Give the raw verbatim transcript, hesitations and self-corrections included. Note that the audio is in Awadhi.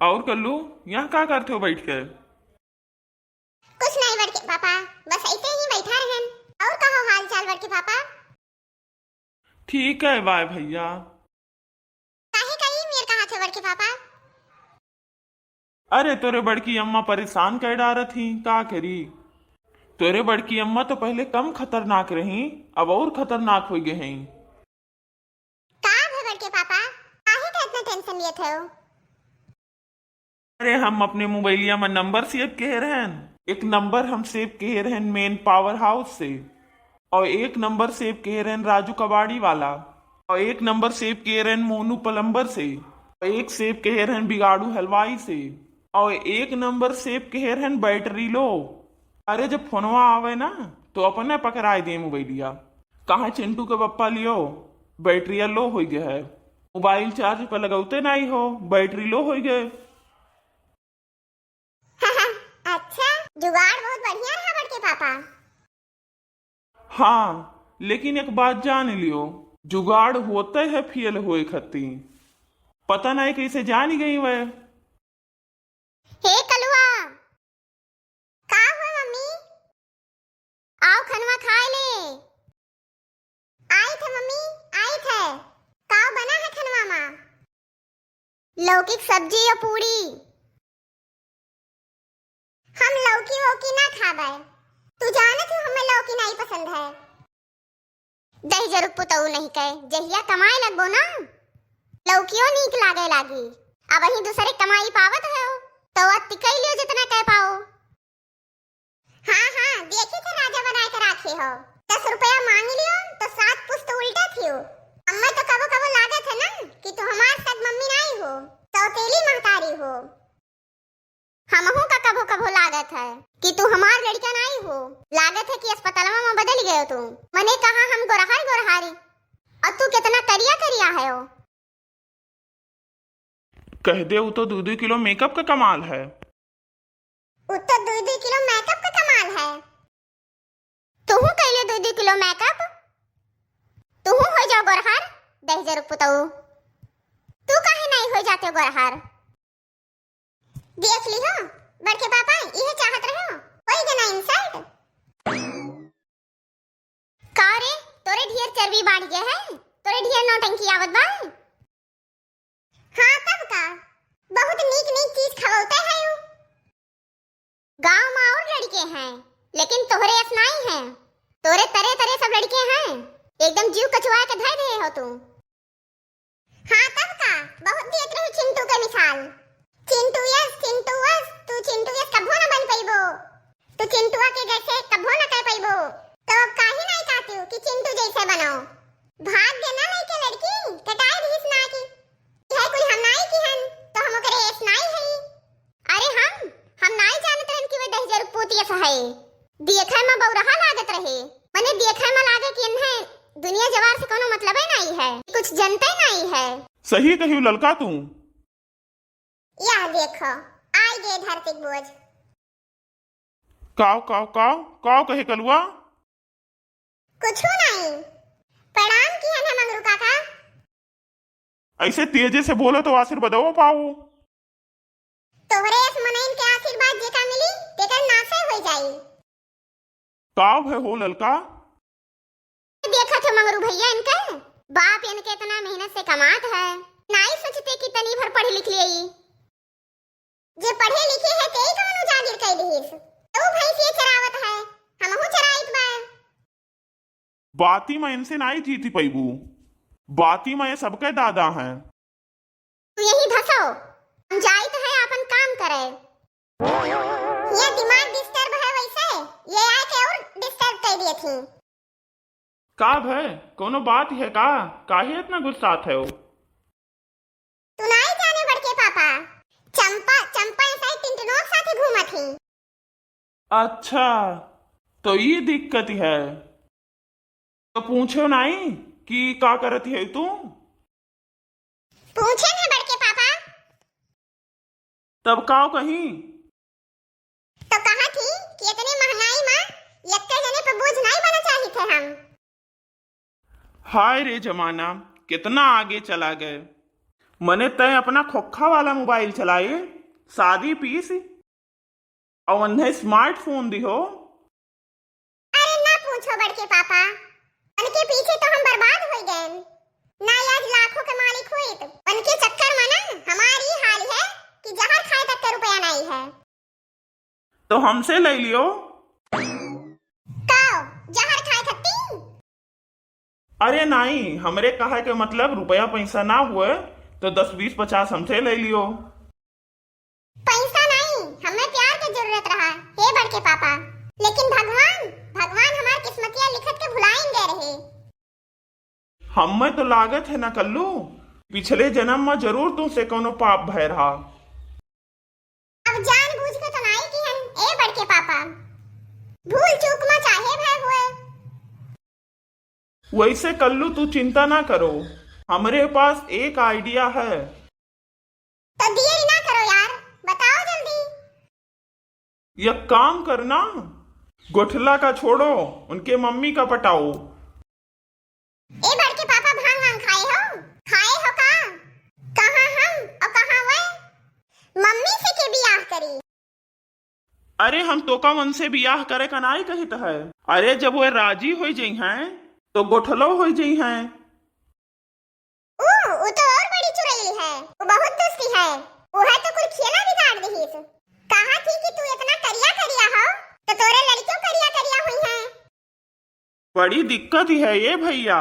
और कल्लू, यहाँ का करत हो बैठ के? कुछ नहीं बड़के पापा, बस ऐसे ही बैठा रहन। और कहो हाल चाल बड़के पापा? ठीक है बाय भैया। काहे करी मेर कहा थे बड़के पापा? अरे तोरे बड़की अम्मा परेशान कर डारत ही, का करी? तोरे बड़की अम्मा तो पहले कम खतरनाक रही, अब और खतरनाक हो गए हैं। का भे बड़के पापा, काहे का इतना टेंशन लेत हो? अरे हम अपने मोबाइलिया में नंबर सेव किए रहन, एक नंबर हम सेव किए रहन मेन पावर हाउस से, और एक नंबर सेव किए रहन राजू कबाड़ी वाला, और एक नंबर सेव किए रहन मोनू प्लम्बर से, और एक सेव किए रहन बिगाड़ू हलवाई से, और एक नंबर सेव किए रहन बैटरी लो। अरे जब फोनवा आवे ना तो अपने पकड़ाए दे मोबाइलिया। कहाँ चिंटू के पप्पा लियो बैटरिया लो हो गए है, मोबाइल चार्ज पर लगौते नहीं हो, बैटरी लो हो गए। अच्छा, जुगाड़ बहुत बढ़िया रहा बड़के पापा। हाँ, लेकिन एक बात जान लियो, जुगाड़ होते है फेल होए खती। पता नहीं कैसे जान गई वह। हे कलुआ, का हुआ मम्मी? आओ खनवा खाए ले। आई थे मम्मी, आई थे। का बना है खनवा मा? लौकी के सब्जी और पूरी। हम लौकी वौकी ना खाबे। तू जानत हो हमें लौकी नहीं पसंद है। दहिजरुक पुतऊ नहीं कहे, जहिया कमाए लगबो ना, लौकियो नीक लागे लागी। अब वही दूसरे कमाई पावत हो, तो अति कई लियो जितना कह पाओ। हाँ, हाँ, देखी थे राजा बनाए के राखे हो। दस रुपया मांग लियो, तो सात पुस्त उल्टा थियो। हमें तो कबो कबो लागत है ना, कि तू हमार सग मम्मी नाई हो, सौतेली महतारी हो। हमहू का कभो कभो लागत है कि तू हमार लड़का नाई हो, लागत है कि अस्पतालवा में बदल गयो तू। मने कहा हम गोरहार गोरहारी, और तू कितना करिया करिया है हो। कह दे, उ तो दू दू किलो मेकअप का कमाल है। उ तो दू दू किलो मेकअप का कमाल है। तुहू कैले दू दू किलो मेकअप, तुहू हो जाओ गोरहार, दहिजर पुतऊ। तू काहे नहीं हो जाते गोरहार? देख ली हो, बड़के पापा, इहे चाहत रहे हो, कोई जना इंसल्ट। का रे, तोरे ढेर चर्बी बढ़ गया है, तोरे ढेर नौटंकी आवत बा। हाँ, तब का, बहुत नीक नीक चीज खवौते है उ। गाँव में और लड़के हैं, लेकिन तोहरे अस नाई हैं। तोरे तरे तरे सब लड़के हैं, एकदम जीव कचुआ के धर रहे हो तू। हाँ, तब का, बहुत दियत रही चिंटू के मिसाल। चिंटू यस, चिंटू वस, तू चिंटू यस कभो न बन पइबो। तू चिंटुआ के जैसे कभो न कह पइबो। तो अब काहे नहीं चाहती हूँ कि चिंटू जैसे बनो? भाग देना लइके लड़की, कटाए दीस ना की। यह कोई हम नाई की हन, तो हम ओकरे एस नाई हई। अरे हम, हम नाई जानत रहन कि वे दहिजर पूतियस है। दियखै में बौरहा लागत रहे। मने दियखै में लागे कि इन्हें दुनिया जवार से कोनो मतलबे नाई है, कुछ जनते नाई है। सही कहियो ललका तू। या देखो, आई गे धरती के बोझ। काव, काव, काव, काव कहे कलुआ? कुछू नहीं। प्रणाम किहन है मंगरू काका। ऐसे तेजे से बोलो तो आशीर्वादवा पाओ। तोहरे अस मनइन के आशीर्वाद जेका मिली, तेकर नाशे हो जाई। काव है हो ललका? देखत हो मंगरू भैया इनके, बाप इनके इतना मेहनत से कमात है, नाई सोचते कि तनी भर पढ़ लिख लेई। जे पढ़े लिखे है, तेई कौनो जागीर कई दिहिस। तू भैंसिया चरावत है, हमहू चराइत बा। बाती में इनसे नाई जीती पैबू, बाती में ये सबके दादा हैं। तू यही धसो, हम जाइत है आपन काम करे। ये दिमाग डिस्टर्ब है वैसे, ये आके और डिस्टर्ब कर दिए थी। का भय, कोनो बात है का? काहे इतना गुस्सात है हो? तू नाई जाने बड़के पापा, चंपा, चंपा ऐसा ही टिंटनो के साथ घूमत ही। अच्छा, तो ये दिक्कत है। तो पूछो नाई कि का करत है तू? पूछे ना बड़के पापा। तब काव कहीं? तो कहा थी कि इतने महंगाई में यक्के जने पे बोझ नहीं बना चाहिए थे हम। हाय रे जमाना, कितना आगे चला गए। मने तय अपना खोखा वाला मोबाइल चलाई, शादी पीस, और उन्हें स्मार्टफोन दिहो। अरे ना पूछो बड़के पापा, उनके पीछे तो हम बर्बाद हो गए। ना आज लाखों के मालिक हुई तो उनके चक्कर में ना हमारी हाल है कि जहर खाए तक का रुपया नहीं है। तो हमसे ले लियो। काओ, जहर खाए खत्ती? अरे नाई, हमरे कहे के मतलब रुपया पैसा ना हुए तो दस बीस पचास हमसे ले लियो। पैसा नाई, हमें प्यार के जरूरत रहा, हे बड़के पापा। लेकिन भगवान, भगवान हमार किस्मतिया लिखत के भुलाइन गए रहे। हमें तो लागत है ना कल्लू, पिछले जन्म में जरूर तुमसे कोनो पाप भय रहा। अब जान बूझ के तो नाई किहन, ए बड़के पापा। भूल चूक में चाहे भय हुए। वैसे कल्लू तू चिंता ना करो, हमरे पास एक आइडिया है। तो देर ना करो यार, बताओ जल्दी। एक काम करना, गोठला का छोड़ो, उनके मम्मी का पटाओ। ए बड़के पापा भांग वांग खाए हो? खाए हो का? कहाँ हम और कहाँ वे? मम्मी से के बियाह करी? अरे हम तोका उनसे बियाह करे का नाई कहित है। अरे जब वे राजी हो जइहैं तो गोठलो हो जइहैं। ऊ, ऊ तो और बड़ी चुड़ैल है, ऊ बहुत दुष्टी है, ऊ है तो कुल खेला बिगाड़ दिहिस। कहा थी कि तू इतना करिया करिया हो, तो तोरे लड़कियों करिया करिया हुई हैं। बड़ी दिक्कत ही है ये भैया,